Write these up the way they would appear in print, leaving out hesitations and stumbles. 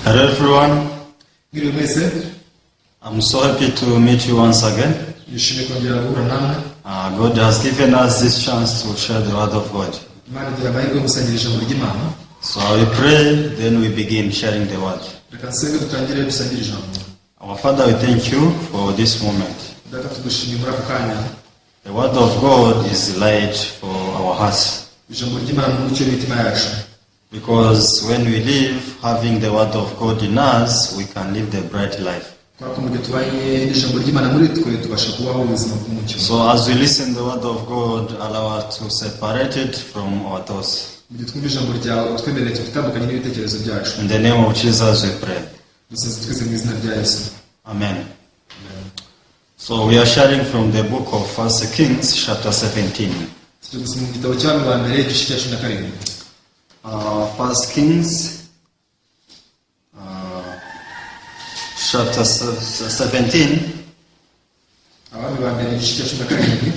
Hello everyone. Mwiriwe mwese. I'm so happy to meet you once again. Nishimiye kongera guhura namwe. God has given us this chance to share the word of God. Imana iduha amahirwe yo gusangira ijambo ry'Imana. So I pray, then we begin sharing the word. Reka nsenge dutangire dusangire ijambo. Our Father, we thank you for this moment. Data, tugushimiye muri ako kanya. The word of God is light for our hearts. Ijambo ry'Imana ni umucyo w'imitima yacu. Because when we live having the word of God in us, we can live the bright life. Kubera ko mu gihe tubanye n'ijambo ry'Imana muri twe, tubasha kubaho ubuzima bw'umucyo. So as we listen the word of God, allow us to separate it from our thoughts. Mu gihe twumva ijambo ryawe, twemerere twitandukanye n'ibitekerezo byacu. In the name of Jesus we pray. Dusenze twese mu izina rya Yesu. Amen. So we are sharing from the book of First Kings, chapter 17. Tujya gusoma mu gitabo cy'Abami ba Mbere, igice cya 17. First Kings, chapter 17. Abami ba Mbere, igice cya 17.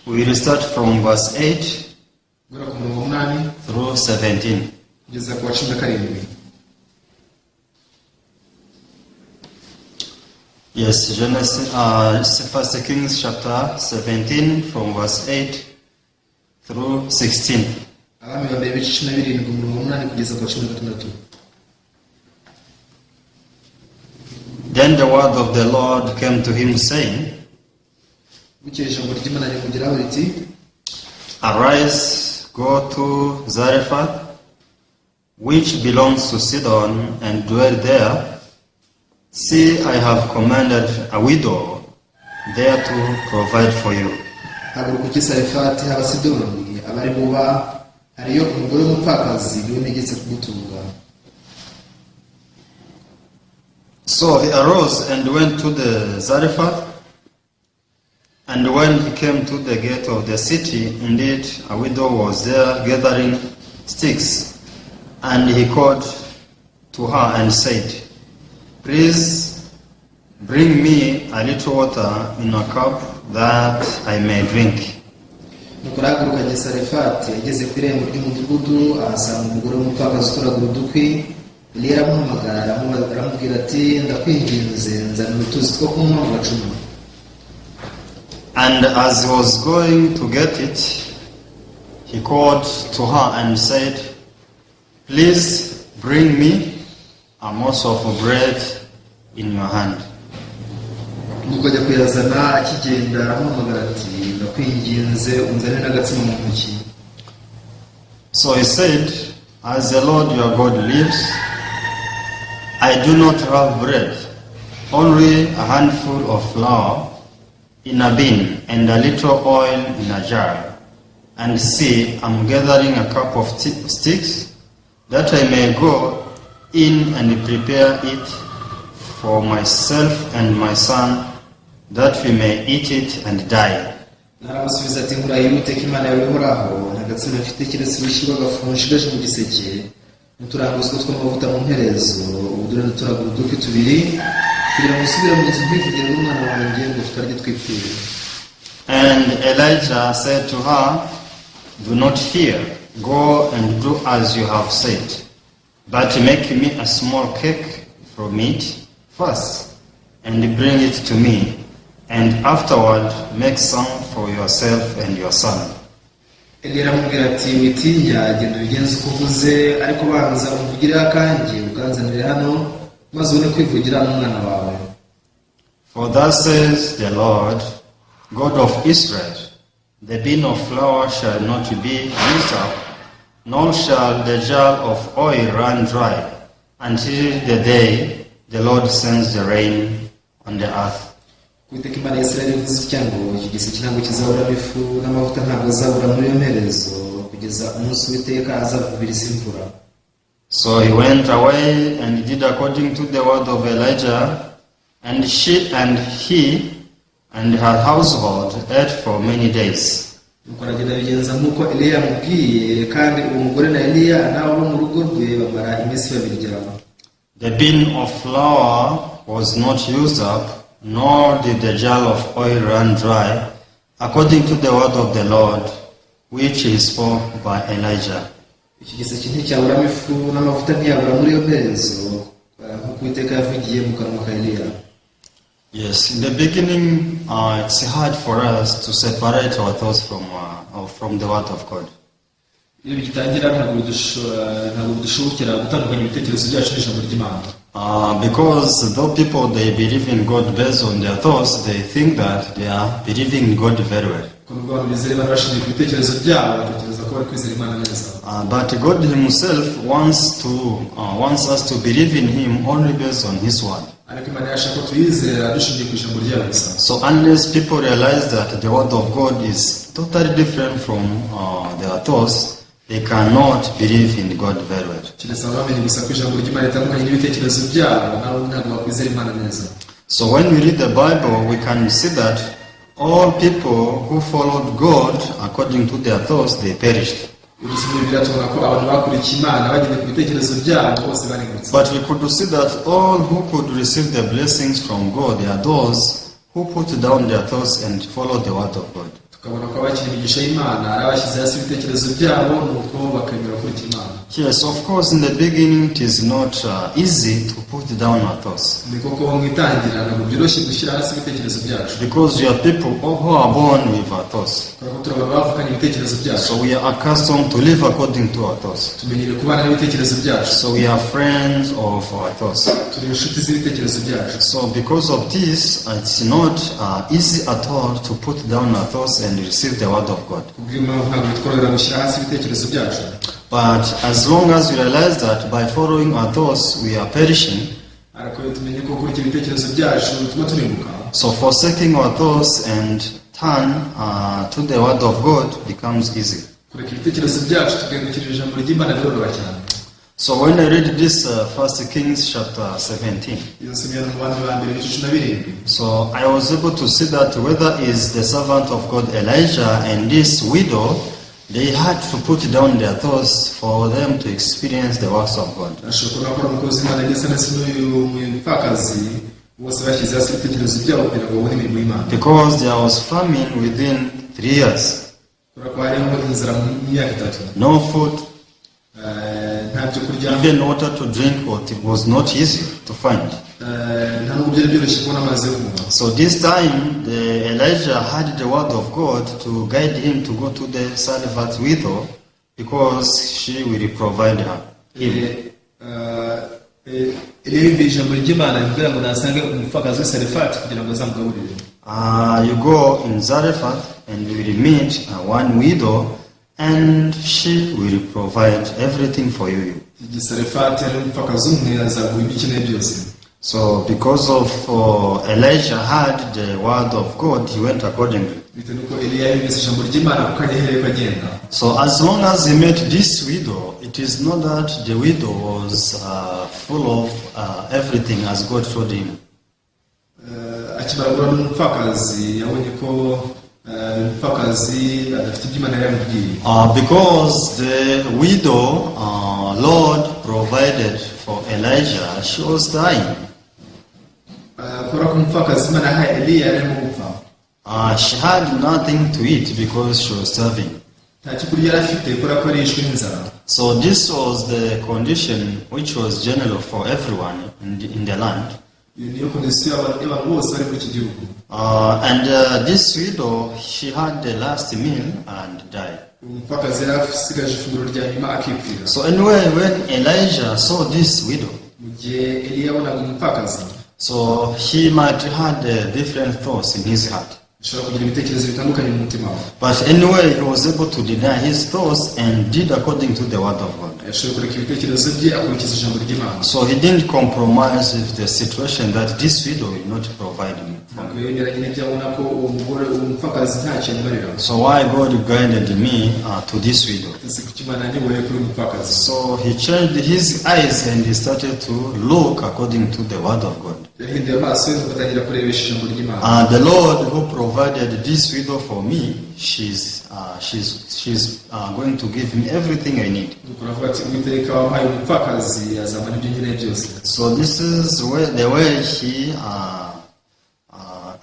We will start from verse 8 guhera ku murongo 8 through 17. kugeza ku wa 17. Yes, Genesis, First Kings chapter 17 from verse 8 through 16. Abami ba Mbere, ibice 17, umurongo 8 kugeza ku wa 16. Then the word of the Lord came to him, saying, Bukeye ijambo ry'Imana rimugeraho riti: "Arise, go to Zarephath, which belongs to Sidon, and dwell there. See, I have commanded a widow there to provide for you." Haguruka ujye i Sarefati h'Abasidoni abari buba, hariyo umugore w'umupfakazi, niwe ntegetse kugutunga. So he arose and went to the Zarephath. And when he came to the gate of the city, indeed a widow was there gathering sticks. And he called to her and said, "Please bring me a little water in a cup that I may drink." Nuko arahaguruka ajya i Sarefati. Ageze ku irembo ry'umudugudu, ahasanga umugore w'umupfakazi utoragura udukwi. Eliya aramuhamagara, aramubwira ati: "Ndakwinginze, nzanira utuzi two kunywa mu gacuma." And as he was going to get it, he called to her and said, "Please bring me a morsel of bread in your hand." Nuko ajya kuyazana. Akigenda aramuhamagara ati: "Ndakwinginze, unzanire n'agatsima mu ntoki." So he said, "As the Lord your God lives, I do not have bread, only a handful of flour in a bin and a little oil in a jar. And see, I'm gathering a cup of sticks, that I may go in and prepare it for myself and my son, that we may eat it and die." Aramusubiza ati: "Nkurahiye Uwiteka Imana yawe ihoraho, nta gatsima mfite keretse urushyi rw'agafu nshigaje mu giseke n'uturanguzwa tw'amavuta mu mperezo. Ubu dore ndatoragura udukwi tubiri kugira ngo nsubire mu nzu nkwivugire n'umwana wanjye ngo tukarye twipfire." And Elijah said to her, "Do not fear, go and do as you have said. But make me a small cake from it first, and bring it to me, and afterward make some for yourself and your son." Eliya aramubwira ati: "Witinya, genda ubigenze uko uvuze, ariko banza umvugire akanjye ukanzanire hano, maze ubone kwivugira n'umwana wawe." "For thus says the Lord, God of Israel, the bin of flour shall not be used up, nor shall the jar of oil run dry, until the day the Lord sends the rain on the earth." Uwiteka Imana ya Isirayeli ivuze itya ngo: "Iki giseke ntabwo kizaburamo ifu, n'amavuta ntabwo azabura muri iyo mperezo, kugeza umunsi Uwiteka azavubiriza imvura." So he went away and did according to the word of Elijah, and she and he and her household ate for many days. Nuko aragenda abigenza nk'uko Eliya yamubwiye, kandi uwo mugore na Eliya n'abo bo mu rugo rwe bamara iminsi babirya. The bin of flour was not used up, nor did the jar of oil run dry, according to the word of the Lord, which he spoke by Elijah. Iki giseke nticyaburamo ifu n'amavuta ntiyabura muri iyo mperezo eh, nk'uko Uwiteka yavugiye mu kanwa ka Eliya. Yes, in the beginning, it's hard for us to separate our thoughts from the Word of God. Iyo bigitangira ntabwo bidusho- ntabwo bidushobokera gutandukanya ibitekerezo byacu n'ijambo ry'Imana. Because though people, they believe in God based on their thoughts, they think that they are believing in God very well. Kuko nubwo abantu bizera Imana bashingiye ku bitekerezo byabo batekereza ko bari kwizera Imana neza. But God Himself wants us to believe in Him only based on His word. Ariko Imana yashaka ko tuyizera dushingiye ku ijambo ryayo gusa. So unless people realize that the word of God is totally different from their thoughts, they cannot believe in God very well. Keretse abantu bamenye gusa ko ijambo ry'Imana ritandukanye n'ibitekerezo byabo nabo ntabwo bakwizera Imana neza. So when we read the Bible, we can see that all people who followed God according to their thoughts, they perished. Iyo dusomye Bibiliya tubona ko abantu bakurikiye Imana bagendeye ku bitekerezo byabo bose barimbutse. But we could see that all who could receive the blessings from God, they are those who put down their thoughts and followed the word of God. Tukabona ko abakira imigisha y'Imana ari abashyize hasi ibitekerezo byabo nuko bakemera gukurikira Imana. Yes, of course, in the beginning it is not easy to put down our thoughts. Ni koko mu itangira ntabwo byoroshye gushyira hasi ibitekerezo byacu. Because we are people who are born with our thoughts. Kubera ko turi abantu bavukanye ibitekerezo byacu. So we are accustomed to live according to our thoughts. Tumenyereye kubana n'ibitekerezo byacu. So we are friends of our thoughts. Turi inshuti z'ibitekerezo byacu. So because of this, it's not easy at all to put down our thoughts and receive the word of God. Kubw'iyo mpamvu ntabwo bitworohera gushyira hasi ibitekerezo byacu. But as long as we realize that by following our thoughts we are perishing, ariko iyo tumenye ko gukurikira ibitekerezo byacu bituma turimbuka, so forsaking our thoughts and turn to the word of God becomes easy. Kureka ibitekerezo byacu tugahindukirira ijambo ry'Imana biroroha cyane. So when I read this First Kings chapter 17, Iyo nsomye hano mu Bami ba Mbere ibice 17, so I was able to see that whether is the servant of God Elijah and this widow, they had to put down their thoughts for them to experience the works of God. Ashobora kubona ko ari umukozi w'Imana ndetse ndetse n'uyu mupfakazi bose bashyize hasi ibitekerezo byabo kugira ngo babone imirimo y'Imana. Because there was famine within 3 years. Kubera ko hariho inzara mu myaka 3. No food, Eh, nta byo kurya. Even water to drink was not easy to find. Eh, nta nubwo byari byoroshye kubona amazi yo kunywa. So this time, the Elijah had the word of God to guide him to go to the Zarephath widow because she will provide her. Him. Eh, eh, Eliya yumviye ijambo ry'Imana rimubwira ngo nasange umupfakazi w'i Sarefati kugira ngo azamugaburire. You go in Zarephath and you will meet one widow and she will provide everything for you. I Sarefati hari umupfakazi umwe azaguha ibyo ukeneye byose. So because of Elijah had the word of God, he went accordingly. Bitewe n'uko Eliya yumvise ijambo ry'Imana kuko agihereye ko agenda. So as long as he met this widow, it is not that the widow was full of everything as God told him. Eh, akimara guhura n'umupfakazi yabonye ko eh, umupfakazi adafite ibyo Imana yari yamubwiye. Because the widow, Lord provided for Elijah, she was dying. Eh, kubera ko umupfakazi Imana yahaye Eliya yari arimo gupfa. She had nothing to eat because she was starving. Nta cyo kurya yari afite kubera ko yari yishwe n'inzara. So this was the condition which was general for everyone in the land. Iyo niyo condition y'abantu bose bari muri iki gihugu. And this widow, she had the last meal and died. Umupfakazi yari asigaje ifunguro rya nyuma akipfira. So anyway, when Elijah saw this widow, Mu gihe Eliya yabonaga umupfakazi, so he might had different thoughts in his heart. Ashobora kugira ibitekerezo bitandukanye mu mutima we. But anyway, he was able to deny his thoughts and did according to the word of God. Yashoboye kureka ibitekerezo bye akurikiza ijambo ry'Imana. So he didn't compromise with the situation that this widow will not provide me. Ntabwo yemeranye n'ibyo abona ko uwo mugore uwo mupfakazi ntacyo yamumarira. So why God guided me to this widow? Ese kuki Imana yanyoboye kuri uyu mupfakazi? So he changed his eyes and he started to look according to the word of God. Yahinduye amaso ye nuko atangira kurebesha ijambo ry'Imana. The Lord who provided this widow for me, she's going to give me everything I need. Nuko aravuga ati Uwiteka wampaye umupfakazi azampa n'ibyo nkeneye byose. So this is where the way he,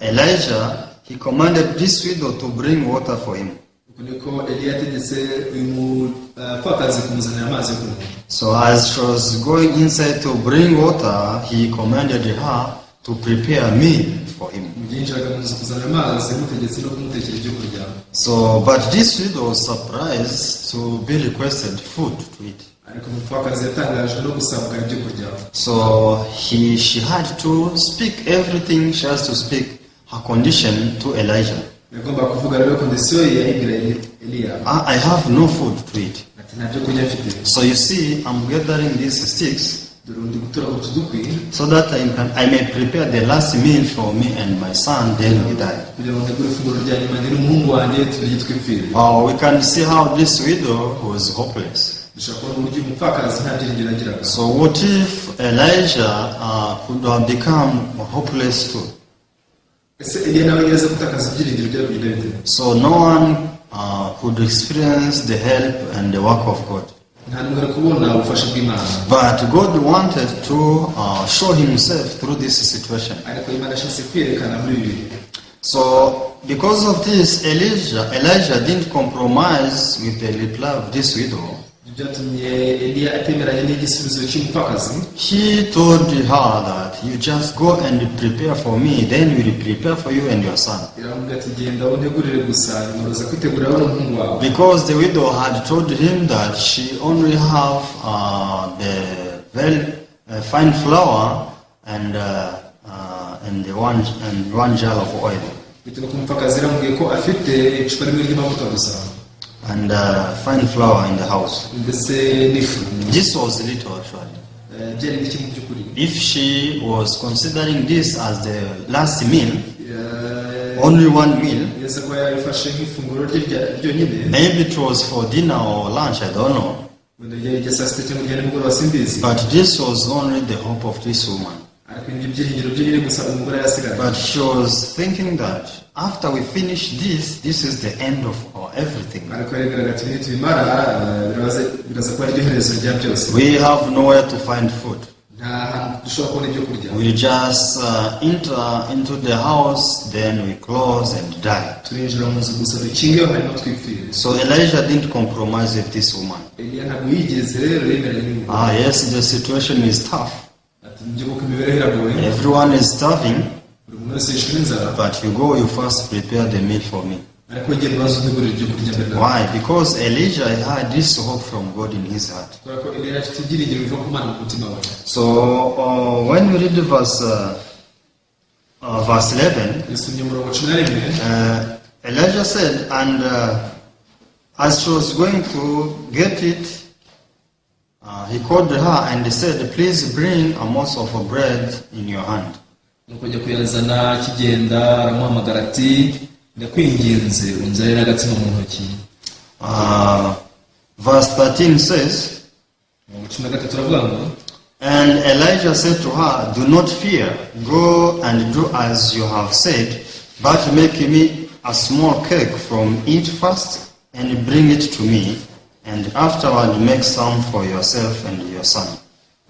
Elijah, he commanded this widow to bring water for him. Nuko Uko niko Eliya yategetse uyu mupfakazi kumuzanira amazi yo kunywa. So as she was going inside to bring water, he commanded her to prepare a meal for him. Mu gihe yinjiraga mu nzu kuzana amazi, yamutegetse no kumutekera ibyo kurya. So, but this widow was surprised to be requested food to eat. Ariko umupfakazi yatangajwe no gusabwa ibyo kurya. So she had to speak everything she has to speak, her condition to Elijah. Yagombaga kuvuga rero condition ye ayibwira Eliya. I have no food to eat." Ati nta byo kurya mfite. So you see, I'm gathering these sticks Dore ndi gutoragura utu dukwi so that I may prepare the last meal for me and my son, then we die." kugira ngo ntegure ifunguro rya nyuma njye n'umuhungu wanjye turye twipfire. We can see how this widow was hopeless. Dushobora kubona uburyo uyu mupfakazi nta byiringiro yagiraga. So what if Elijah could have become hopeless too? Ese Eliya nawe yari gutakaza ibyiringiro byari kugenda bite? So no one could experience the help and the work of God. Nta n'umwe ari kubona ubufasha bw'Imana. But God wanted to show himself through this situation. Ariko Imana yashatse kwiyerekana muri ibi bihe. So because of this, Elijah didn't compromise with the reply of this widow. Ibyo byatumye Eliya atemeranya n'igisubizo cy'umupfakazi. He told her that you just go and prepare for me, then we will prepare for you and your son. Iramubwira ati genda untegurire gusa nyuma uraza kwitegurira wowe n'umuhungu wawe. Because the widow had told him that she only have the very fine flour and one jar of oil Bitewe n'uko umupfakazi yaramubwiye ko afite icupa rimwe ry'amavuta gusa and fine flour in the house. Ndetse n'ifu. This was little, actually. Eh, byari bike mu by'ukuri. If she was considering this as the last meal, Eh, only one meal, yeza kuba yarifashe nk'ifunguro rye ryonyine, maybe it was for dinner or lunch, I don't know. Wenda ryari irya saa sita cyangwa irya nimugoroba simbizi. But this was only the hope of this woman. Ariko ibyo byiringiro byonyine gusa umugore yasigaye. But she was thinking that after we finish this, this is the end of our everything. Ariko yaribwiraga ati nitubimara eh, biraza kuba ariryo herezo rya byose. We have nowhere to find food. Nta hantu dushobora kubona ibyo kurya. We just enter into the house, then we close and die. Turinjira mu nzu gusa dukingeho hanyuma twipfire. So Elijah didn't compromise with this woman. Eliya ntabwo yigeze rero yemeranya n'umugore. Ah, yes, the situation is tough. Ati nibyo koko imibereho iragoye. Everyone is starving, Buri muntu wese yishwe n'inzara. But you go, you first prepare the meal for me. Ariko genda ubanza untegurire ibyo kurya mbere nawe. Why? Because Elijah had this hope from God in his heart. Kubera ko Eliya afite ibyiringiro biva ku Mana mu mutima we. So when we read verse 11, Yasomye umurongo 11, Elijah said, and as she was going to get it, he called her and said, "Please bring a morsel of bread in your hand." Nuko ajya kuyazana akigenda aramuhamagara ati ndakwinginze unzanire agatsima mu ntoki. Verse 13 says, Umurongo 13 uravuga ngo "And Elijah said to her, 'Do not fear. Go and do as you have said, but make me a small cake from it first and bring it to me, and afterward make some for yourself and your son.'"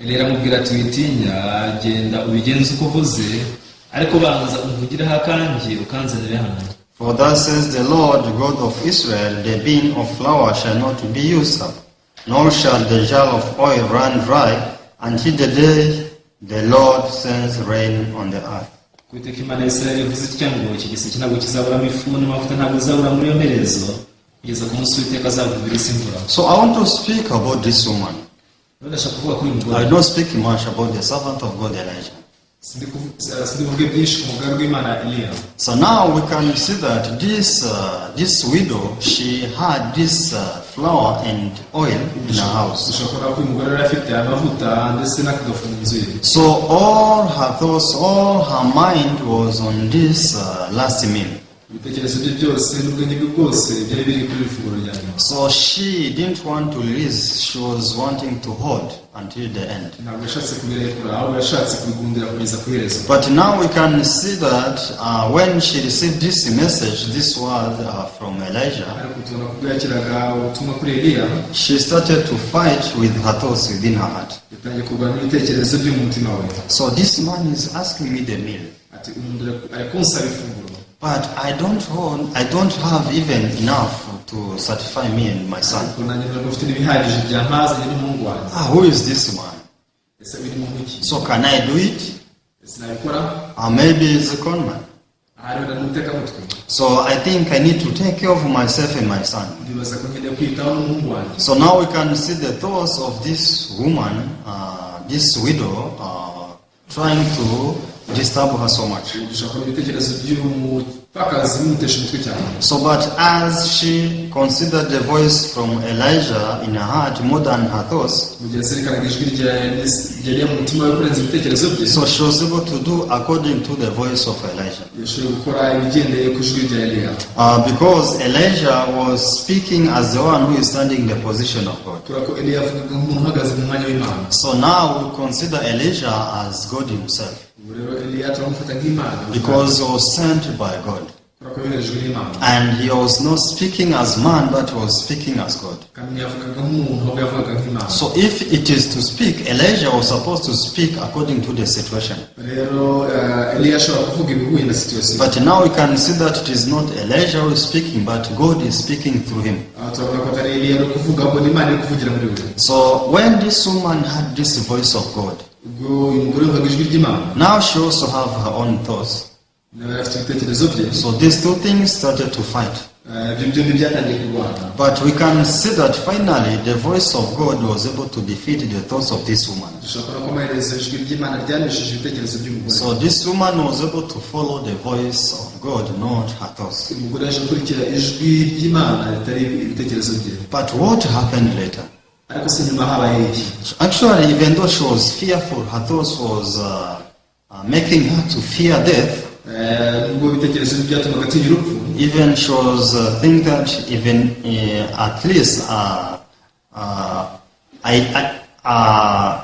Eliya aramubwira ati witinya genda ubigenze uko uvuze ariko banza umvugireho akanjye ukanzanire hano. "For thus says the Lord God of Israel, the bin of flour shall not be used up, nor shall the jar of oil run dry, until the day the Lord sends rain on the earth." Uwiteka Imana ya Isirayeli ivuze itya ngo iki giseke ntabwo kizaburamo ifu n'amavuta ntabwo azabura muri iyo mperezo kugeza ku munsi Uwiteka azavubira isi imvura. So I want to speak about this woman. Rero ndashaka kuvuga kuri uyu mugore. I don't speak much about the servant of God Elijah. Sindi buvuge byinshi ku mugaragu w'Imana Eliya. So now we can see that this widow, she had this flour and oil in her house. Dushobora kubona ko uyu mugore yari afite amavuta ndetse n'aka gafu mu nzu ye. So all her thoughts, all her mind was on this last meal. Ibitekerezo bye byose n'ubwenge bwe bwose byari biri kuri iri funguro rya nyuma. So she didn't want to release, she was wanting to hold until the end. Ntabwo yashatse kubirekura ahubwo yashatse kubigundira kugeza ku iherezo. But now we can see that when she received this message, this word from Elijah, Ariko tubona ko ubwo yakiraga ubutumwa kuri Eliya, she started to fight with her thoughts within her heart. Yatangiye kurwana n'ibitekerezo byo mu mutima we. So this man is asking me the meal. Ati umuntu ari kunsaba ifunguro. But I don't have even enough to satisfy me and my son. Ariko nanjye ntabwo mfite n'ibihagije byampaza njye n'umuhungu wanjye. Ah, who is this man? Ese uyu ni muntu ki? So can I do it? Ese nabikora? Or maybe he's a conman. Ahari wenda ni umutekamutwe. So I think I need to take care of myself and my son. Ndibaza ko nkeneye kwitaho n'umuhungu wanjye. So now we can see the thoughts of this woman, this widow, trying to disturb her so much. Ubu dushobora kubona ibitekerezo by'uyu mupfakazi bimutesha umutwe cyane. So, but as she considered the voice from Elijah in her heart more than her thoughts, Mu gihe yazirikanaga ijwi rya rya Eliya mu mutima we kurenza ibitekerezo bye, so she was able to do according to the voice of Elijah. Yashoboye gukora ibigendeye ku ijwi rya Eliya. Because Elijah was speaking as the one who is standing in the position of God. Kubera ko Eliya yavugaga nk'umuntu uhagaze mu mwanya w'Imana. So now we consider Elijah as God himself Ubu rero Eliya turamufata nk'Imana because he was sent by God. Kubera ko yoherejwe n'Imana. And he was not speaking as man, but was speaking as God. Kandi ntiyavugaga nk'umuntu ahubwo yavugaga nk'Imana. So if it is to speak, Elijah was supposed to speak according to the situation. Rero Eliya ashobora kuvuga ibihuye na situation. But now we can see that it is not Elijah who is speaking, but God is speaking through him. Aha turabona ko atari Eliya uri kuvuga ahubwo ni Imana iri kuvugira muri we. So when this woman had this voice of God, Ubwo uyu mugore yumvaga ijwi ry'Imana, now she also have her own thoughts. Nawe yari afite ibitekerezo bye. So these two things started to fight. Ibyo byombi byatangiye kurwana. But we can see that finally the voice of God was able to defeat the thoughts of this woman. Dushobora kubona ko amaherezo ijwi ry'Imana ryanesheje ibitekerezo by'umugore. So this woman was able to follow the voice of God, not her thoughts. Umugore yaje gukurikira ijwi ry'Imana ritari ibitekerezo bye. But what happened later? Ariko se nyuma habaye iki? Actually, even though she was fearful, her thoughts was making her to fear death. Nubwo ibitekerezo bye byatumaga atinya urupfu, Even she was think that even at least I,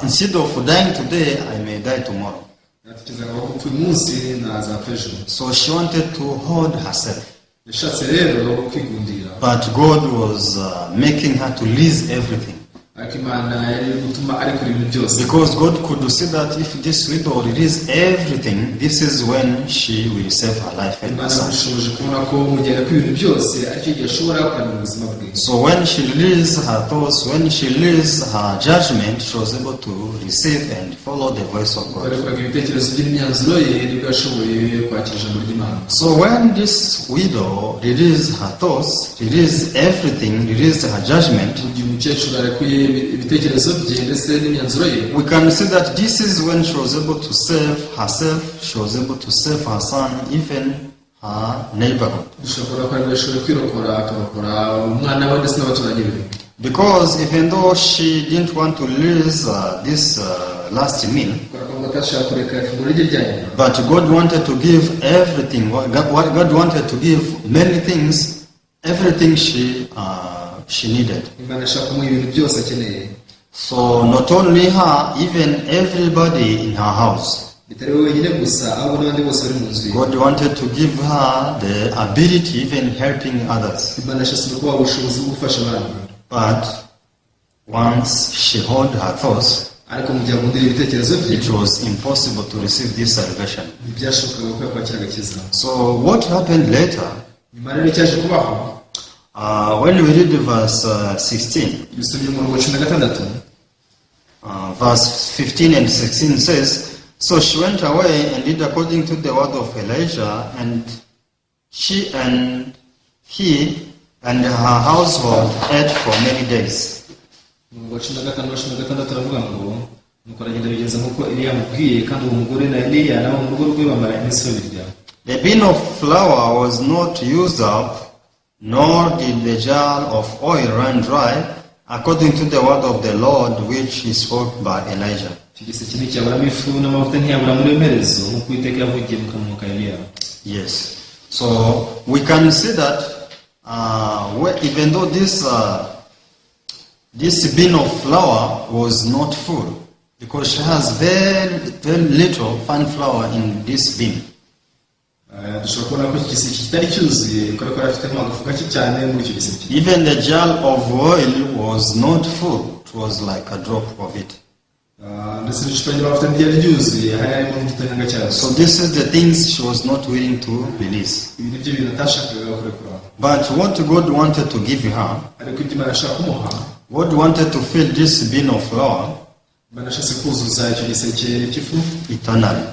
instead of dying today, I may die tomorrow. Yatekerezaga ko gupfa uyu munsi nazapfa ejo. So she wanted to hold herself. Yashatse rero kwigundira. But God was making her to lose everything. Ariko Imana yari iri gutuma arekura ibintu byose. Because God could see that if this widow release everything, this is when she will save her life and her Imana son. yamushoboje kubona ko mu gihe arekuye ibintu byose aricyo gihe ashobora kuramira ubuzima bwe. So when she released her thoughts, when she released her judgment, she was able to receive and follow the voice of Ubwo God. yarekuraga ibitekerezo bye n'imyanzuro ye nibwo yashoboye kwakira ijambo ry'Imana. So when this widow released her thoughts, released everything, released her judgment, Mu gihe umukecuru arekuye ibitekerezo bye ndetse n'imyanzuro ye, we can see that this is when she was able to save herself, she was able to save her son, even her neighborhood. Dushobora kubona ko aribwo yashoboye kwirokora akarokora umwana we ndetse n'abaturanyi be. Because even though she didn't want to lose this last meal, Kubera ko ngo atashaka kureka ifunguro rye rya nyuma, but God wanted to give everything. What God wanted to give many things, everything she needed. Imana ishaka kumuha ibintu byose akeneye. So not only her, even everybody in her house. Bitari we wenyine gusa ahubwo n'abandi bose bari mu nzu ye. God wanted to give her the ability, even helping others. Imana yashatse no kubaha ubushobozi bwo gufasha abandi. But once she held her thoughts, Ariko mu gihe agundira ibitekerezo bye, it was impossible to receive this salvation. Ntibyashobokaga ko yakwakira agakiza. So what happened later? Nyuma rero icyaje kubaho, When we read verse 16, bisomye umurongo wa 16, verse 15 and 16 says, "So she went away and did according to the word of Elijah, and she and he and her household ate for many days." Umurongo wa 15 na 16 aravuga ngo nuko aragenda bigenza nk'uko Eliya yamubwiye kandi uwo mugore na Eliya nabo mu rugo rwe bamara iminsi babirya. The bin of flour was not used up, nor did the jar of oil run dry, according to the word of the Lord which he spoke by Elijah. Icyo giseke nticyaburamo ifu n'amavuta ntiyabura muri iyo mperezo nk'uko Uwiteka yavugiye mu kanwa ka Eliya. Yes. So we can see that even though this bin of flour was not full, because she has very, very little fine flour in this bin. Dushobora kubona ko iki giseke kitari cyuzuye kubera ko yari afitemo agafu gake cyane muri icyo giseke. Even the jar of oil was not full; it was like a drop of it. Ah, ndetse n'icupa ry'amavuta ntiryari ryuzuye, hari harimo n'igitonyanga cyazo. So this is the things she was not willing to release. Ibi ni byo bintu atashakaga kurekura. But what God wanted to give her, Ariko ibyo Imana ashaka kumuha, God wanted to fill this bin of flour Imana ashatse kuzuza icyo giseke cy'ifu eternally.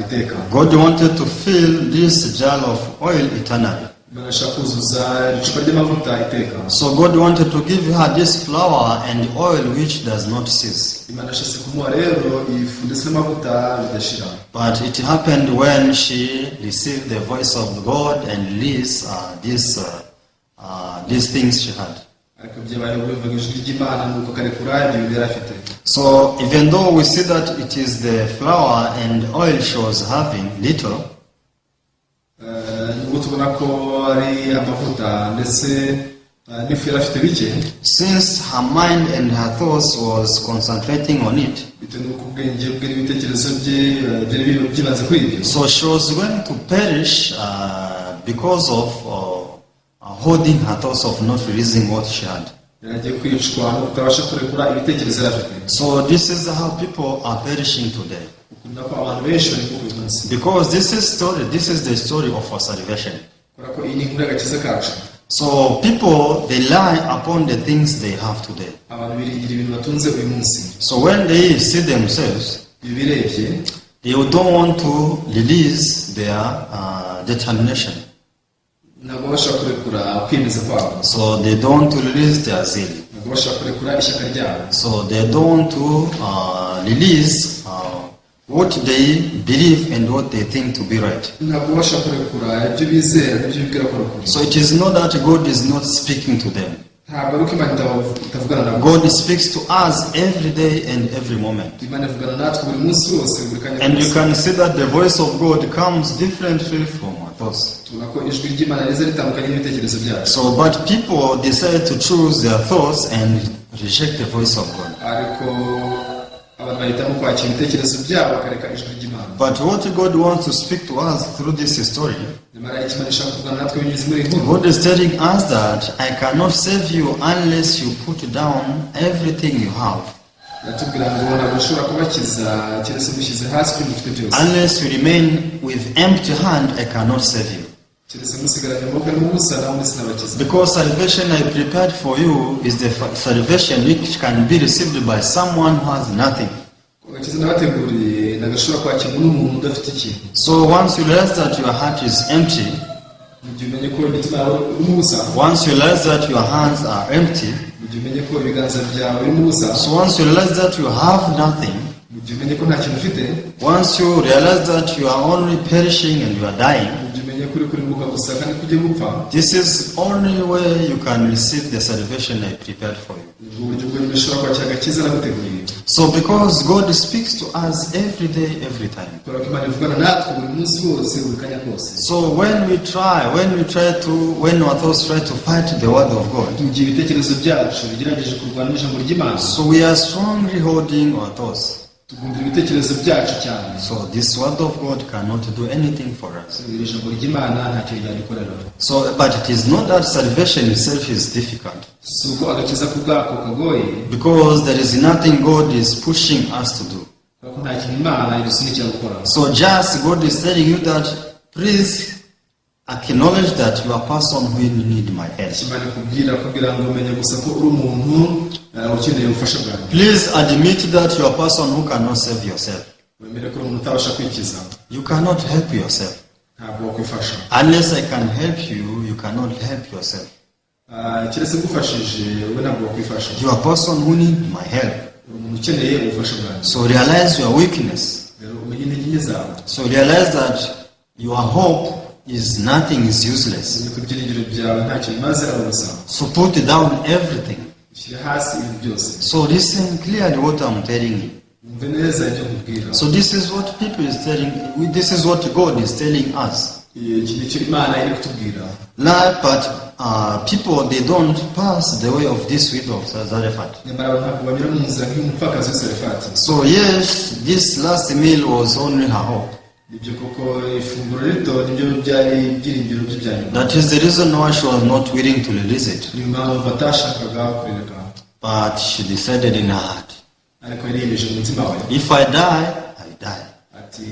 Iteka. God wanted to fill this jar of oil eternally. Imana ashaka kuzuza icupa ry'amavuta iteka. So God wanted to give her this flour and oil which does not cease. Imana ashatse kumuha rero ifu ndetse n'amavuta bidashira. But it happened when she received the voice of God and released these things she had. Ariko byabaye ubwo yumvaga ijwi ry'Imana nuko akarekura ibyo bintu yari afite. So even though we see that it is the flour and oil she was having little, Nubwo tubona ko ari amavuta ndetse n'ifu yari afite bike, since her mind and her thoughts was concentrating on it, bitewe n'uko ubwenge bwe n'ibitekerezo bye byari byibanze kuri ibyo, so she was going to perish because of holding her thoughts of not releasing what she had. Yari agiye kwicwa no kutabasha kurekura ibitekerezo yari afite. So this is how people are perishing today. Ukunda ko abantu benshi bari uyu munsi. Because this is the story of our salvation. Kubera ko iyi ni inkuru y'agakiza kacu. So people, they lie upon the things they have today. Abantu biringira ibintu batunze uyu munsi. So when they see themselves, Iyo birebye, they don't want to release their determination. Ntabwo bashaka kurekura kwiyemeza kwabo. So they don't want to release their zeal. Ntabwo bashaka kurekura ishyaka ryabo. So they don't want to release what they believe and what they think to be right. Ntabwo bashaka kurekura ibyo bizera n'ibyo bibwira ko ari ukuri. So it is not that God is not speaking to them. Ntabwo ari uko Imana itavugana nabo. God speaks to us every day and every moment. Imana ivugana natwe buri munsi wose, buri kanya And you kose. can see that the voice of God comes differently from our thoughts. Tubona ko ijwi ry'Imana riza ritandukanye n'ibitekerezo byacu. So, but people decide to choose their thoughts and reject the voice of God. Ariko abantu bahitamo kwakira ibitekerezo byabo bakareka ijwi ry'Imana. But what God wants to speak to us through this story, Nyamara icyo Imana ishaka kuvugana natwe binyuze muri iyi nkuru, God is telling us that I cannot save you unless you put down everything you have. Iratubwira ngo ntabwo nshobora kubakiza keretse mushyize hasi ibyo mufite byose. Unless you remain with empty hand, I cannot save you. Keretse musigaranye amaboko arimo ubusa nawe sinabakiza. Because salvation I prepared for you is the salvation which can be received by someone who has nothing. Agakiza nabateguriye nagashobora kwakirwa n'umuntu udafite ikintu. So once you realize that your heart is empty, Mu gihe umenye ko imitima yawe irimo ubusa, once you realize that your hands are empty, mu gihe umenye ko ibiganza byawe birimo ubusa, so once you realize that you have nothing, mu gihe umenye ko nta kintu ufite, once you realize that you are only perishing and you are dying, mu gihe umenye ko uri kurimbuka gusa kandi ko ugiye gupfa, this is only way you can receive the salvation I prepared for you. Nibwo buryo bwonyine ushobora kwakira agakiza naguteguriye. So because God speaks to us every day, every time. Kubera ko Imana ivugana natwe buri munsi wose, buri kanya kose. So when our thoughts try to fight the word of God, Mu gihe ibitekerezo byacu bigerageje kurwana n'ijambo ry'Imana, so we are strongly holding our thoughts. Tugundira ibitekerezo byacu cyane. So this word of God cannot do anything for us. Iri jambo ry'Imana ntacyo ryadukorera. So, but it is not that salvation itself is difficult. Si uko agakiza ku bwako kagoye. Because there is nothing God is pushing us to do. Kubera ko nta kintu Imana idusunikira gukora. So just God is telling you that please acknowledge that you are a person who need my help. Imana ikubwira kugira ngo umenye gusa ko uri umuntu ukeneye ubufasha bwanjye. Please admit that you are a person who cannot save yourself. Wemere ko uri umuntu utabasha kwikiza. You cannot help yourself. Ntabwo wakwifasha. Unless I can help you, you cannot help yourself. Keretse ngufashije wowe ntabwo wakwifasha. You are a person who need my help. Uri umuntu ukeneye ubufasha bwanjye. So realize your weakness. Rero umenye intege nke zawe. So realize that your hope is nothing, is useless. Umenye ko ibyiringiro byawe ntacyo bimaze ari ubusa. So put down everything. Ushyire hasi ibintu byose. So listen clearly what I'm telling you. Wumve neza ibyo nkubwira. So this is what people is telling. This is what God is telling us. Iki nicyo Imana iri kutubwira. Like, but people, they don't pass the way of this widow of Zarephath. Nyamara abantu ntabwo banyura mu nzira nk'umupfakazi w'i Sarefati. So yes, this last meal was only her hope. Nibyo koko ifunguro rito nibyo byari ibyiringiro bye bya nyuma. That is the reason why she was not willing to release it. Niyo mpamvu atashakaga kurireka. But she decided in her heart. Ariko yari yiyemeje mu mutima we. If I die, I die. Ati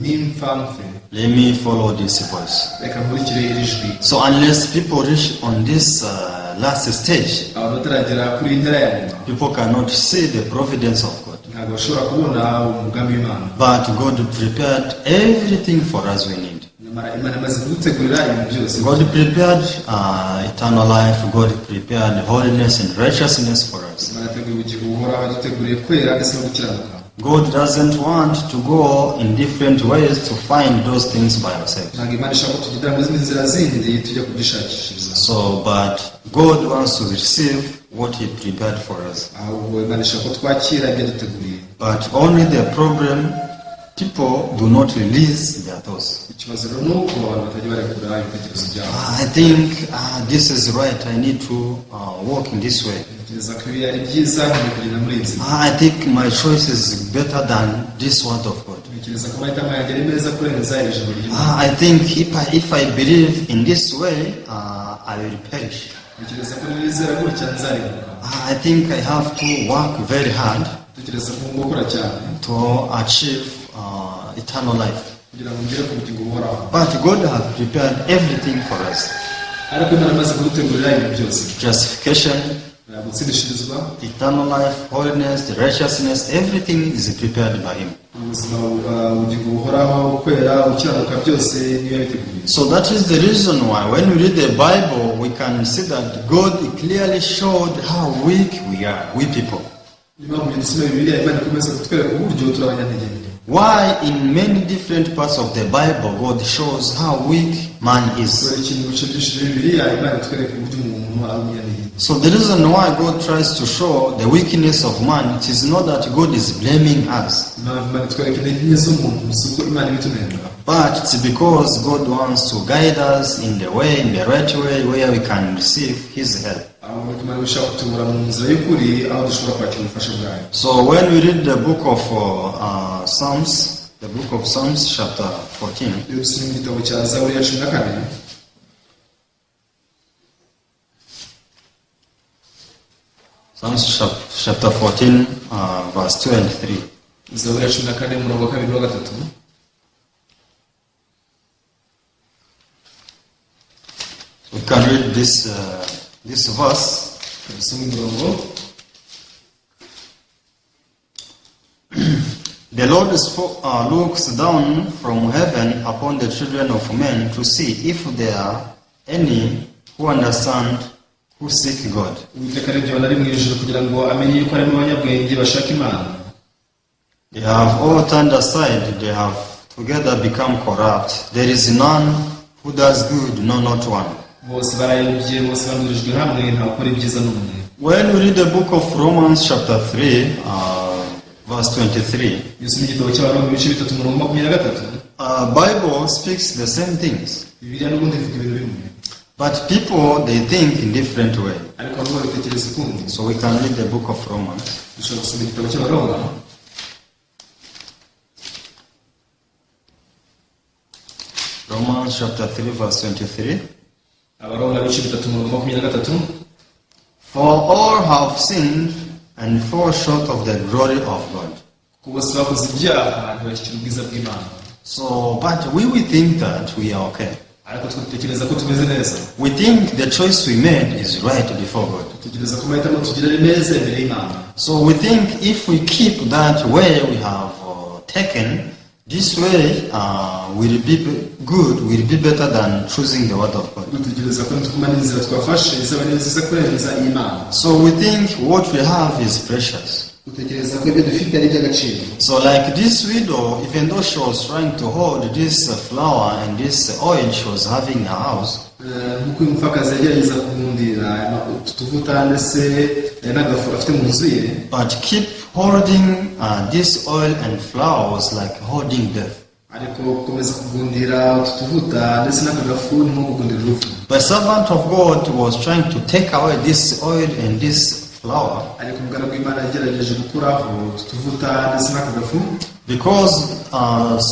nimpfa mpfe. Let me follow this voice. Reka nkurikire iri jwi. So unless people reach on this last stage, Abantu bataragera kuri iyi ntera ya nyuma, people cannot see the providence of God. ntabwo bashobora kubona umugambi w'Imana. But God prepared everything for us we need. Nyamara Imana imaze kudutegurira ibintu byose. God prepared eternal life. God prepared holiness and righteousness for us. Imana yateguye ubugingo buhoraho, yaduteguriye kwera ndetse no gukiranuka. God doesn't want to go in different ways to find those things by ourselves. Ntabwo Imana ishaka ko tugendera mu zindi nzira zindi tujya kubyishakishiriza. So, but God wants to receive what He prepared for us. Ahubwo Imana ishaka ko twakira ibyo yaduteguriye. But only the problem, people do not release their thoughts. Ikibazo rero ni uko abantu batajya barekura ibitekerezo byabo. "Ah, I think this is right. I need to walk in this way. Ntekereza ko ibi ari byiza, nkwiye kugenda muri iyi nzira. Ah, I think my choice is better than this word of God. Ntekereza ko amahitamo yanjye ari meza kurenza iri jambo ry'Imana. Ah, I think if I believe in this way, I will perish. Ntekereza ko nizera gutya nzarimbuka. Ah, I think I have to work very hard Ntekereza ko ngomba gukora cyane to achieve eternal life." kugira ngo ngere ku bugingo buhoraho. But God has prepared everything for us. Ariko Imana imaze kudutegurira ibintu byose. Justification, Gutsindishirizwa, eternal life, holiness, the righteousness, everything is prepared by Him. Ubuzima, ubugingo buhoraho, kwera, gukiranuka, byose niyo yabiteguye. So that is the reason why when we read the Bible, we can see that God clearly showed how weak we are, we people. Niyo mpamvu dusoma Bibiliya, Imana ikomeza kutwereka uburyo turi abanyantege nke. Why in many different parts of the Bible God shows how weak man is. Kubera ikintu mu bice byinshi bya Bibiliya Imana itwereka uburyo umuntu ari umunyantege nke. So the reason why God tries to show the weakness of man, it is not that God is blaming us, Impamvu Imana itwereka intege nke z'umuntu si uko Imana ibitunenga, but it's because God wants to guide us in the way, in the right way, where we can receive His help. Ahubwo nuko Imana ishaka kutuyobora mu nzira y'ukuri aho dushobora kwakira ubufasha bwayo. So when we read the book of Psalms, the book of Psalms, chapter 14, Iyo dusomye mu gitabo cya Zaburi ya 14, Psalms chapter 14, verse 2 and 3. Zaburi ya 14, umurongo wa kabiri n'uwa gatatu. We can read this verse. Dusome umurongo. The Lord looks down from heaven upon the children of men to see if there are any who understand, who seek God. Uwiteka arebye abantu ari mu ijuru kugira ngo amenye yuko harimo abanyabwenge bashaka Imana. They have all turned aside, they have together become corrupt. There is none who does good, no, not one. Bose barayobye, bose bandurijwe hamwe, nta ukora ibyiza n'umwe. When we read the book of Romans, chapter 3, verse 23, Iyo usomye igitabo cy'Abaroma ibice 3, umurongo 23, Bible speaks the same things. Bibiliya n'ubundi ivuga ibintu bimwe. But people, they think in different way. Ariko bamwe babitekereza ukundi. So we can read the book of Romans. Dushobora gusoma igitabo cy'Abaroma. Romans chapter 3, verse 23. Abaroma ibice 3, umurongo 23. For all have sinned and fall short of the glory of God. Kuko bose bakoze ibyaha ntibashyikira ubwiza bw'Imana. So, but we will think that we are okay. Ariko twe dutekereza ko tumeze neza. We think the choice we made is right before God. Dutekereza ko amahitamo tugira ari meza imbere y'Imana. So we think if we keep that way we have taken, this way will be good, will be better than choosing the word of God. Dutekereza ko nitugumana inzira twafashe izaba ari nziza kurenza iy'Imana. So we think what we have is precious. Dutekereza ko ibyo dufite ari iby'agaciro. So like this widow, even though she was trying to hold this flour and this oil she was having in her house, Eh, nk'uko uyu mupfakazi yagerageza kugundira utu tuvuta ndetse n'agafu afite mu nzu ye, but keep holding this oil and flour was like holding death. Ariko gukomeza kugundira utu tuvuta ndetse n'aka gafu ni nko kugundira urupfu. The servant of God was trying to take away this oil and this flour Ariko umugaragu w'Imana yagerageje gukuraho utu tuvuta ndetse n'aka gafu because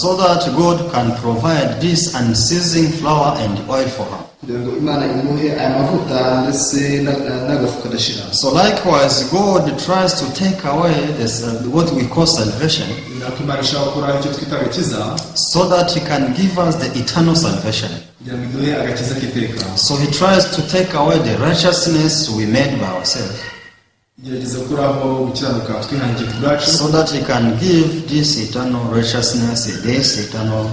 so that God can provide this unceasing flour and oil for her. Kugira ngo Imana imuhe aya mavuta ndetse n'agafu kadashira. So likewise, God tries to take away this, what we call salvation, Ni nako Imana ishaka gukuraho icyo twita agakiza, so that He can give us the eternal salvation. Kugira ngo iduhe agakiza k'iteka. So He tries to take away the righteousness we made by ourselves, Igerageza gukuraho gukiranuka twihangiye ku bwacu, so that He can give this eternal righteousness, this eternal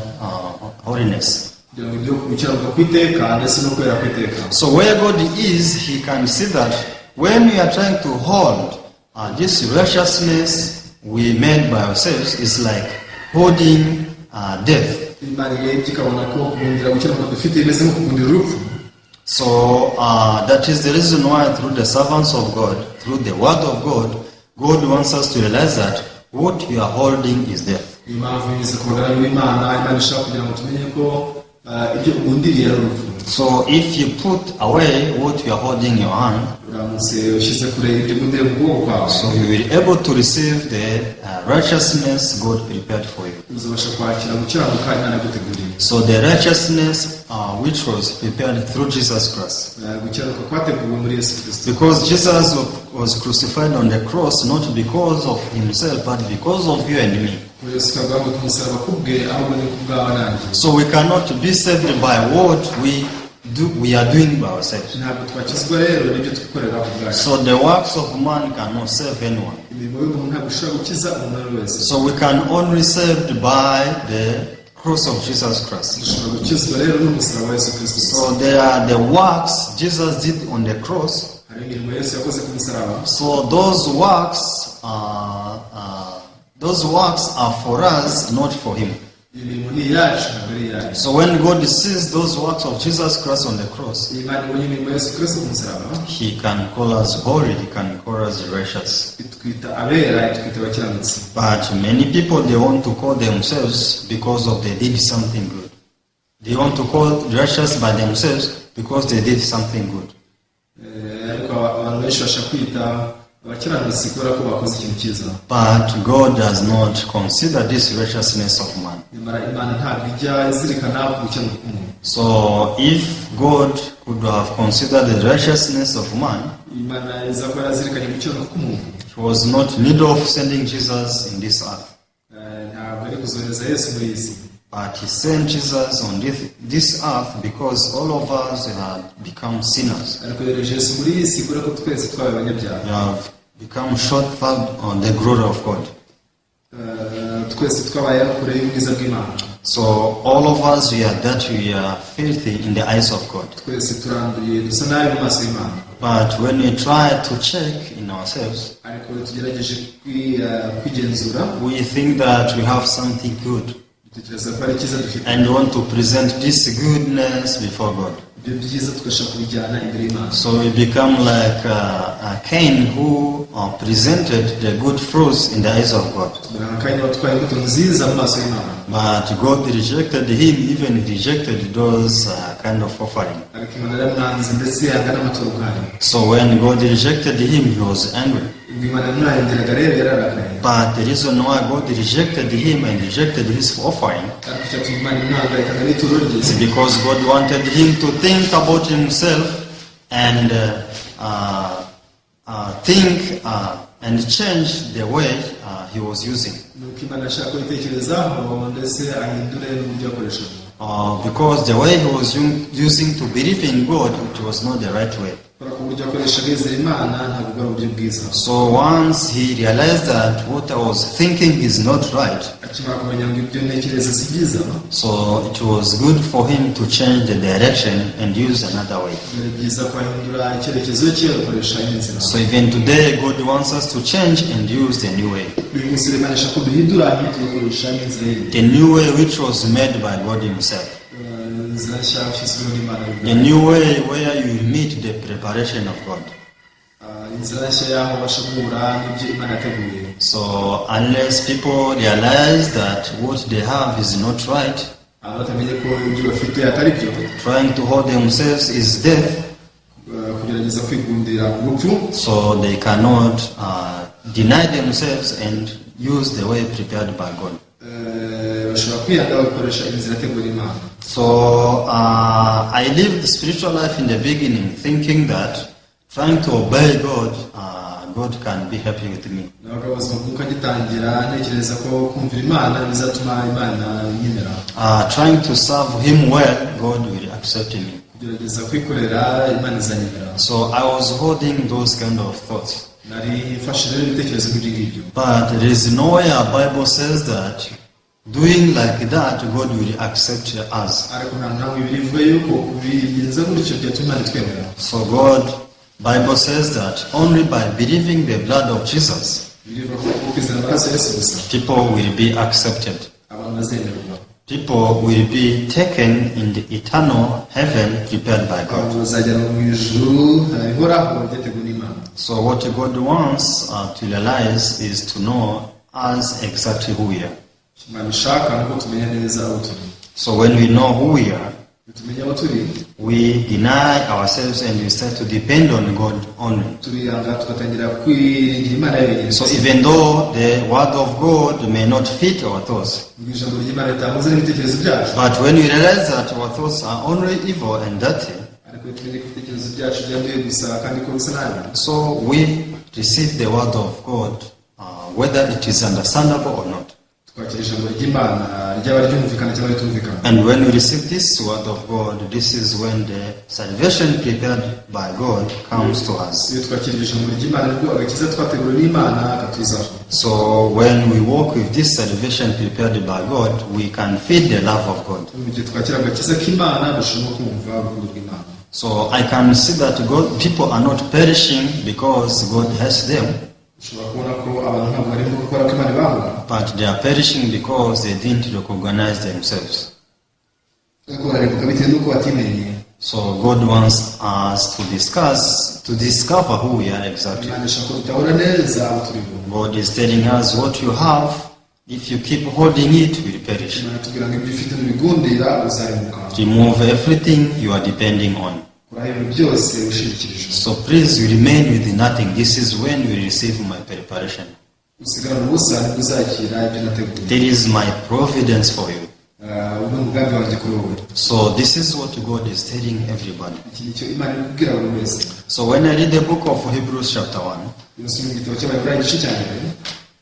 holiness. Kugira ngo iduhe gukiranuka kw'iteka ndetse no kwera kw'iteka. So where God is, He can see that when we are trying to hold this righteousness we made by ourselves, is like holding death. Imana irebye ikabona ko kugundira gukiranuka dufite bimeze nko kugundira urupfu. So that is the reason why through the servants of God, through the word of God, God wants us to realize that what we are holding is death. Niyo mpamvu binyuze ku bagaragu b'Imana, Imana ishaka kugira ngo tumenye ko ibyo ugundiriye ari urupfu. So if you put away what you are holding in your hand, Uramutse ushyize kure ibyo ugundiriye mu kuboko kwawe, so you will be able to receive the righteousness God prepared for you. Uzabasha kwakira gukiranuka Imana yaguteguriye. So the righteousness which was prepared through Jesus Christ. Gukiranuka kwateguwe muri Yesu Kirisito. Because Jesus was crucified on the cross not because of himself, but because of you and me. Yesu ntabwo ku musaraba kubwe, ahubwo ni ku bwawe nanjye. So we cannot be saved by what we do, we are doing by ourselves. Ntabwo twakizwa rero n'ibyo twikorera ku bwacu. So the works of man cannot save anyone. Imirimo y'umuntu ntabwo ishobora gukiza umuntu uwo ari we wese. So we can only saved by the cross of Jesus Christ. Dushobora gukizwa rero n'umusaraba wa Yesu Kirisito gusa. So there are the works Jesus did on the cross. Hari imirimo Yesu yakoze ku musaraba. So those works are for us, not for him. Iyo mirimo ni iyacu, ntabwo ari iyayo. So when God sees those works of Jesus Christ on the cross, Iyo Imana ibonye imirimo ya Yesu Kirisito ku musaraba, He can call us holy, He can call us righteous. Itwita abera, itwita abakiranutsi. But many people, they want to call themselves because of they did something good. They want to call righteous by themselves because they did something good. Ariko abantu benshi bashaka kwita abakiranutsi kubera ko bakoze ikintu cyiza. But God does not consider this righteousness of man. Nyamara Imana ntabwo ijya izirikana ku gukiranuka k'umuntu. So if God could have considered the righteousness of man, Imana iza kuba yarazirikanye gukiranuka k'umuntu, he was not need of sending Jesus in this earth. Ntabwo ari kuzohereza Yesu muri iyi si. But he sent Jesus on this earth because all of us had become sinners. Ariko yohereje Yesu muri iyi si kubera ko twese twabaye abanyabyaha. We have become short on the glory of God. Twese twabaye kure y'ubwiza bw'Imana. So all of us, we are that we are filthy in the eyes of God. Twese turanduye, dusa nabi mu maso y'Imana. But when we try to check in ourselves, Ariko iyo tugerageje kwigenzura, we think that we have something good dutekereza ko ari icyiza dufite, and want to present this goodness before God. Ibyo byiza tugashaka kubijyana imbere y'Imana. So we become like Cain, who presented the good fruits in the eyes of God. Tumera nka Kayini watwaye imbuto nziza mu maso y'Imana. But God rejected him, even rejected those kind of offering. Ariko Imana yaramwanze ndetse yanga n'amaturo ubwayo. So when God rejected him, he was angry. Ubwo Imana yamwangiraga rero yararakaye. But the reason why God rejected him and rejected his offering Ariko icyatumye Imana imwanga ikanga n'ituro rye, is because God wanted him to think about himself and think and change the way he was using. Ni uko Imana ashaka kubitekerezaho ndetse ahindure n'uburyo yakoreshaga. Because the way he was using to believe in God, it was not the right way. Kubera ko uburyo yakoreshaga yizera Imana ntabwo bwari uburyo bwiza. So once he realized that what I was thinking is not right, Akimara kumenya ngo ibyo ntekereza si byiza, so it was good for him to change the direction and use another way. Byari byiza ko ahindura icyerekezo cye agakoresha indi nzira. So even today, God wants us to change and use the new way. Uyu munsi Imana ishaka ko duhindura hanyuma tugakoresha n'inzira yindi. The new way which was made by God Himself. Inzira nshya yashyizweho n'Imana The y'ubwayo. new way where you meet the preparation of God. Inzira nshya y'aho ubasha guhura n'ibyo Imana yateguye. So unless people realize that what they have is not right, Abantu batamenye ko ibyo bafite atari byo, trying to hold themselves is death, kugerageza kwigundira urupfu, so they cannot deny themselves and use the way prepared by God. Bashobora kwiyanga bagakoresha inzira yateguwe n'Imana. So I lived spiritual life in the beginning, thinking that trying to obey God, God can be happy with me. Nabaga ubuzima bw'umwuka ngitangira ntekereza ko kumvira Imana bizatuma Imana inyemera. Trying to serve Him well, God will accept me. Kugerageza kwikorera Imana izanyemera. So I was holding those kind of thoughts. Nari mfashe rero ibitekerezo nk'ibyo ngibyo. But there is nowhere Bible says that doing like that, God will accept us. Ariko nta ntabwo Bibiliya ivuga yuko kubigenza gutyo byatuma Imana itwemera. So God, Bible says that only by believing the blood of Jesus, Bibiliya ivuga ko kwizera amaraso ya Yesu gusa people will be accepted. Abantu bazemerwa. People will be taken in the eternal heaven prepared by God. Abantu bazajyanwa mu ijuru rihoraho ryateguwe n'Imana. So what God wants to realize is to know us exactly who we are. Imana ishaka ni uko tumenya neza aho turi. So when we know who we are, Iyo tumenya aho turi, we deny ourselves and we start to depend on God only. Turiyanga tugatangira kwiringira Imana yonyine. So even though the word of God may not fit our thoughts, Ubwo ijambo ry'Imana ritahuza n'ibitekerezo byacu, but when we realize that our thoughts are only evil and dirty, ariko iyo tumenye ko ibitekerezo byacu byanduye gusa kandi ko bisa nabi, so we receive the word of God, whether it is understandable or not. Twakira ijambo ry'Imana ryaba ryumvikana cyangwa ritumvikana. And when we receive this word of God, this is when the salvation prepared by God comes to us. Iyo twakira ijambo ry'Imana nibwo agakiza twateguriwe n'Imana katuzaho. So when we walk with this salvation prepared by God, we can feel the love of God. Mu gihe twakira agakiza k'Imana dushobora no kumva urukundo rw'Imana. So I can see that God, people are not perishing because God has them, Ushobora kubona ko abantu ntabwo barimo gukora ko Imana ibanga, but they are perishing because they didn't recognize themselves. Ariko bararimbuka bitewe n'uko batimenye. So God wants us to discuss, to discover who we are exactly. Imana ishaka ko dutahura neza abo turi bo. God is telling us what you have, if you keep holding it, will perish. Imana itubwira ngo ibyo ufite nubigundira uzarimbuka. Remove everything you are depending on. Kuraho ibintu byose wishingikirije. So please, you remain with nothing. This is when you receive my preparation. Usigarana ubusa nibwo uzakira ibyo nateguye. There is my providence for you. Ah, ubu ni umugambi wanjye kuri wowe. So this is what God is telling everybody. Iki ni cyo Imana iri kubwira buri wese. So when I read the book of Hebrews chapter 1, Iyo usomye igitabo cy'Abaheburayo igice cya mbere,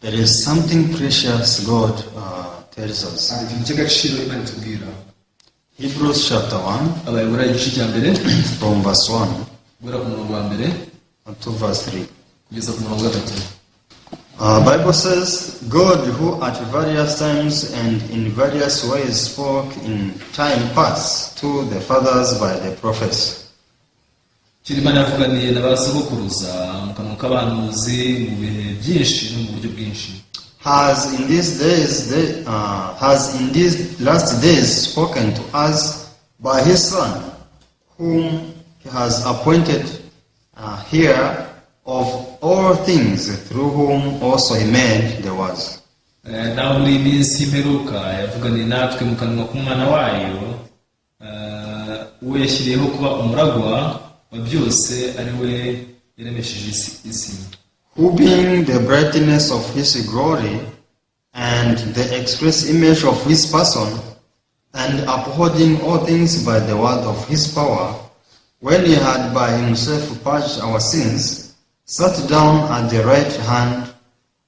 there is something precious God tells us. Hari ikintu cy'agaciro Imana itubwira. Hebrews chapter 1 Abaheburayo igice cya mbere, from verse 1 guhera ku murongo wa mbere to verse 3. Kugeza ku murongo wa gatatu. Bible says, God, who at various times and in various ways spoke in time past to the fathers by the prophets, Kera Imana yavuganiye na ba sogokuruza mu kanwa k'abahanuzi mu bihe byinshi no mu buryo bwinshi, has in these days, has in these last days spoken to us by His Son, whom He has appointed heir of all things, through whom also He made the worlds. Naho muri iyi minsi y'imperuka yavuganiye natwe mu kanwa k'umwana wayo, uwo yashyiriyeho kuba umuragwa wa byose ari we yaremesheje isi. Who, being the brightness of His glory and the express image of His person, and upholding all things by the word of His power, when He had by Himself purged our sins, sat down at the right hand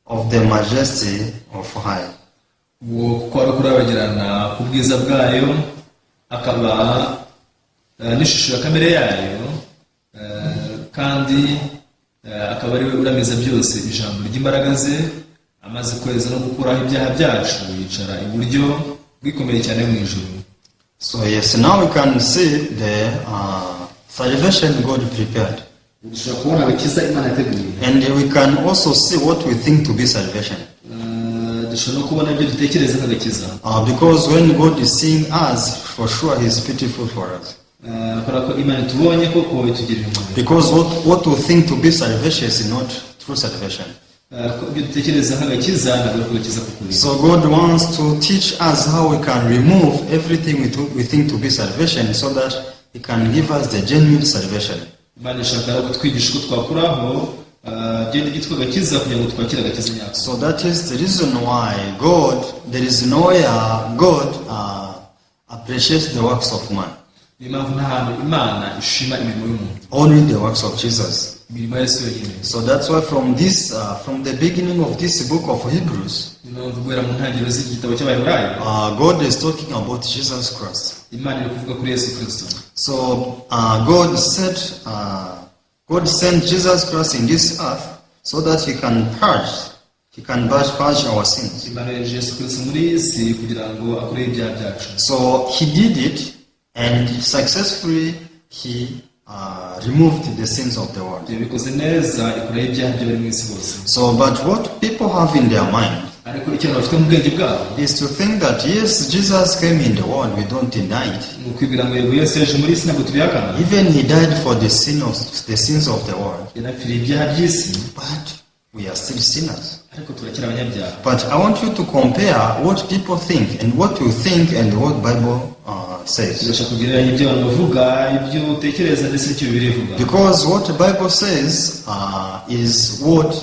of the Majesty of high. Uwo kuko ari kurabagirana k'ubwiza bwayo akaba n'ishusho ya kamere yayo, kandi akaba ari we uramiza byose ijambo ry'imbaraga ze, amaze kweza no gukuraho ibyaha byacu yicara iburyo bw'ikomeye cyane mu ijuru. So yes, now we can see the salvation God prepared. Dushobora kubona agakiza Imana yateguye. And we can also see what we think to be salvation. Dushobora no kubona ibyo dutekereza nk'agakiza. Because when God is seeing us, for sure He is pitiful for us. Kubera ko Imana itubonye koko itugirira impuhwe. Because what we think to be salvation is not true salvation. Ko ibyo dutekereza nk'agakiza ntabwo ari agakiza k'ukuri. So God wants to teach us how we can remove everything we think to be salvation so that He can give us the genuine salvation. Imana ishaka kutwigisha uko twakuraho Byenda byitwa agakiza kugira ngo twakire agakiza nyako. So that is the reason why God, there is nowhere God appreciates the works of man. Niyo mpamvu nta hantu Imana ishima imirimo y'umuntu. Only the works of Jesus. Imirimo ya Yesu yonyine. So that's why from the beginning of this book of Hebrews, Niyo mpamvu guhera mu ntangiriro z'iki gitabo cy'Abaheburayo, God is talking about Jesus Christ. Imana iri kuvuga kuri Yesu Kirisito. So God sent Jesus Christ in this earth so that He can purge our sins. Imana yohereje Yesu Kirisito muri iyi si kugira ngo akureho ibyaha byacu. So He did it, and successfully He removed the sins of the world. Yabikoze neza ikuraho ibyaha by'abari mu isi bose. So, but what people have in their mind Ariko icyo abantu bafite mu bwenge bwabo is to think that yes, Jesus came in the world, we don't deny it. ni ukwibwira ngo yego, Yesu yaje muri isi, ntabwo tubihakana. Even He died for the sins of the world, Yanapfiriye ibyaha by'isi, but we are still sinners. ariko turacyari abanyabyaha. But I want you to compare what people think and what you think and what Bible says. Turashaka kugereranya ibyo abantu bavuga, ibyo utekereza ndetse n'icyo Bibiliya ivuga. Because what the Bible says is what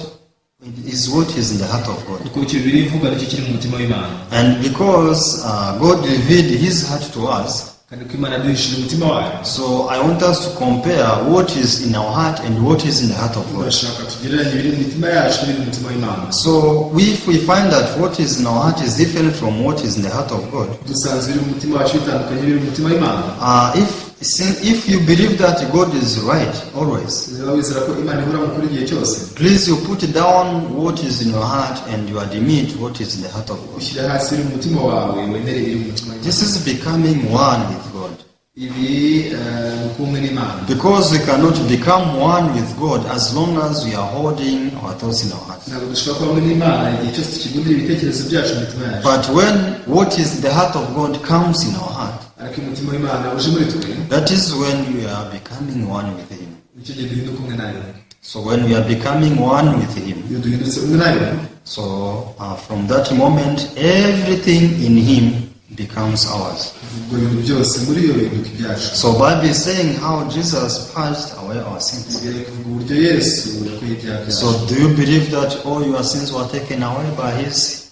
is in the heart of God. Kuko icyo Bibiliya ivuga nicyo kiri mu mutima w'Imana. And because God revealed His heart to us, Kandi ko Imana yaduhishije umutima wayo, so I want us to compare what is in our heart and what is in the heart of God. Turashaka tugereranye ibiri mu mitima yacu n'ibiri mu mutima w'Imana. So if we find that what is in our heart is different from what is in the heart of God, Dusanze ibiri mu mutima wacu bitandukanye n'ibiri mu mutima w'Imana, if you believe that God is right always, niba wizera ko Imana ihora mu kuri igihe cyose, please you put down what is in your heart and you admit what is in the heart of God. Ushyire hasi ibiri mu mutima wawe wemere ibiri mu mutima w'Imana. This is becoming one with God. Ibi ni ukuba umwe n'Imana. Because we cannot become one with God as long as we are holding our thoughts in our hearts. Ntabwo dushobora kuba umwe n'Imana igihe cyose tukigundira ibitekerezo byacu mu mitima yacu. But when what is the heart of God comes in our heart, Ariko iyo umutima w'Imana uje muri twe, that is when we are becoming one with Him. Nicyo gihe duhinduka umwe nayo. So when we are becoming one with Him, Iyo duhindutse umwe nayo, so from that moment, everything in Him becomes ours. Ubwo ibintu byose muri yo bihinduka ibyacu. So Bible is saying how Jesus purged away our sins. Bibiliya ivuga uburyo Yesu yakuye ibyaha byacu. So do you believe that all your sins were taken away by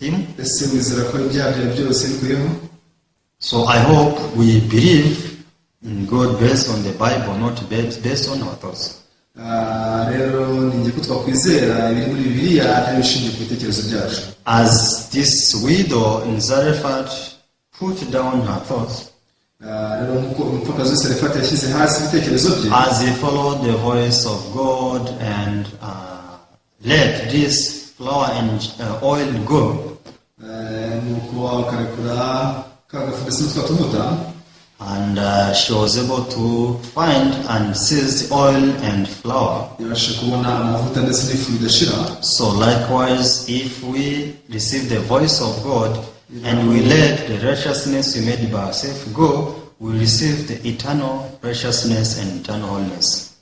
Him? Ese wizera ko ibyaha byawe byose bikuyeho? So I hope we believe in God based on the Bible, not based on our thoughts. Ah, rero ni njye ko twakwizera ibiri muri Bibiliya atari ibishingiye ku bitekerezo byacu. As this widow in Zarephath put down her thoughts, Ah, rero nk'uko umupfakazi w'i Sarefati yashyize hasi ibitekerezo bye, as he followed the voice of God and let this flour and oil go, nuko akarekura ka gafu ndetse n'utwa tuvuta, and she was able to find and seize the oil and flour. Yabasha kubona amavuta ndetse n'ifu bidashira. So likewise, if we receive the voice of God and we let the righteousness we made by ourselves go, we receive the eternal righteousness and eternal holiness.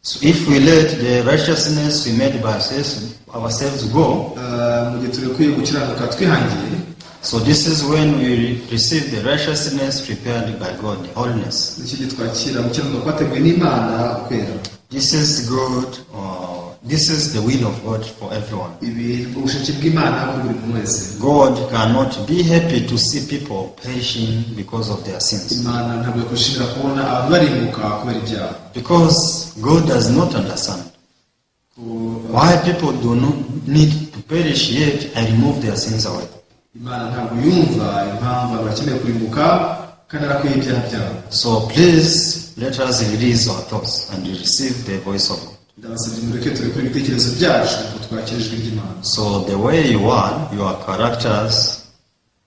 So if we let the righteousness we made by ourselves go, Ah, mu gihe turekuye gukiranuka twihangiye, so this is when we receive the righteousness prepared by God, the holiness. Nicyo gihe twakira gukiranuka kwateguwe n'Imana, kwera. This is good, or this is the will of God for everyone. Ibi ni ubushake bw'Imana kuri buri muntu wese. God cannot be happy to see people perishing because of their sins. Imana ntabwo yakwishimira kubona abantu barimbuka kubera ibyaha. Because God does not understand why people do not need to perish, yet I remove their sins away. Imana ntabwo yumva impamvu abantu bakeneye kurimbuka kandi yarakuye ibyaha byabo. So please let us release our thoughts and receive the voice of God. Ndabasabye mureke turekure ibitekerezo byacu ngo twakire ijwi ry'Imana. So the way you are, your characters,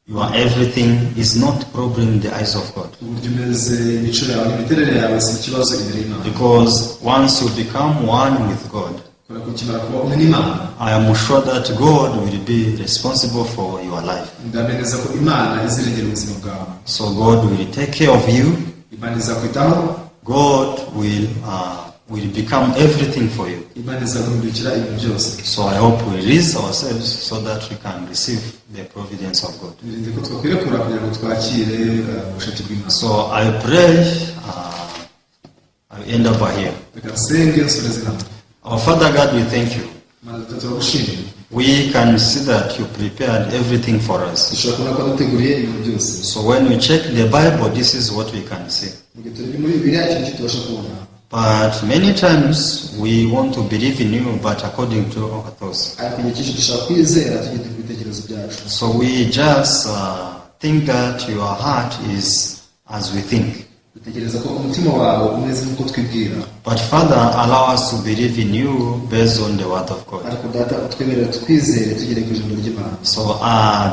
your everything is not problem in the eyes of God. Uburyo umeze, imico yawe n'imiterere yawe si ikibazo imbere y'Imana. Because once you become one with God, Kubera ko ukimara kuba umwe n'Imana, I am sure that God will be responsible for your life. Ndahamya neza ko Imana izirengera ubuzima bwawe. So God will take care of you. Imana izakwitaho. God will become everything for you. Imana izaguhindukira ibintu byose. So I hope we release ourselves so that we can receive the providence of God. Birinde ko twakwirekura kugira ngo twakire ubushake bw'Imana. So I pray. I end up by here. Reka nsenge nsoreze hano. Our Father God, we thank you. Mana Data, turagushimira. We can see that you prepared everything for us. Dushobora kubona ko waduteguriye ibintu byose. So when we check the Bible, this is what we can see. Mu gihe turebye muri Bibiliya, ikintu cyo tubasha kubona. But many times we want to believe in you, but according to our thoughts. Ariko igihe cyinshi dushaka kwizera tugendeye ku bitekerezo byacu. So we just think that your heart is as we think. Dutekereza ko umutima wawe umeze nk'uko twibwira. But Father, allow us to believe in you based on the word of God. Ariko Data, utwemerera twizere tugendeye ku ijambo ry'Imana. So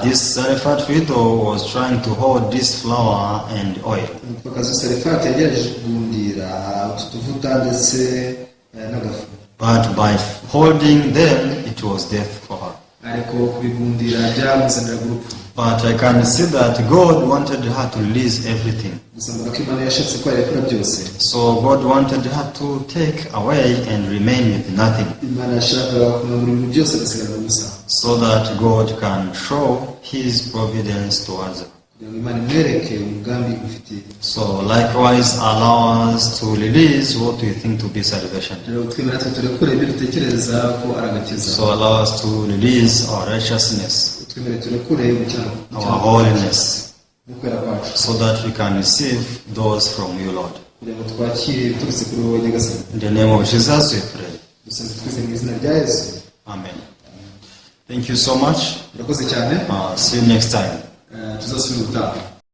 this Zarephath widow was trying to hold this flour and oil. Umupfakazi Sarefati yagerageje kugundira utu tuvuta ndetse n'agafu. But by holding them, it was death for her. Ariko kubigundira byamuzaniraga urupfu. But I can see that God wanted her to release everything. Gusa mbona ko Imana yashatse ko yarekura byose. So God wanted her to take away and remain with nothing, Imana yashakaga kumwambura ibintu byose agasigarana ubusa, so that God can show His providence towards her. Kugira ngo Imana imwereke umugambi imufitiye. So likewise, allow us to release what we think to be salvation. Rero twemera natwe turekure ibyo dutekereza ko ari agakiza. So allow us to release our righteousness, Twemere turekure gukiranuka our holiness, no kwera kwacu, so that we can receive those from you, Lord. Kugira ngo twakire ibiturutse kuri wowe, Nyagasani. In the name of Jesus, we pray. Dusenze twizeye mu izina rya Yesu. Amen. Thank you so much. Murakoze cyane. See you next time. Tuzasubira ubutaha.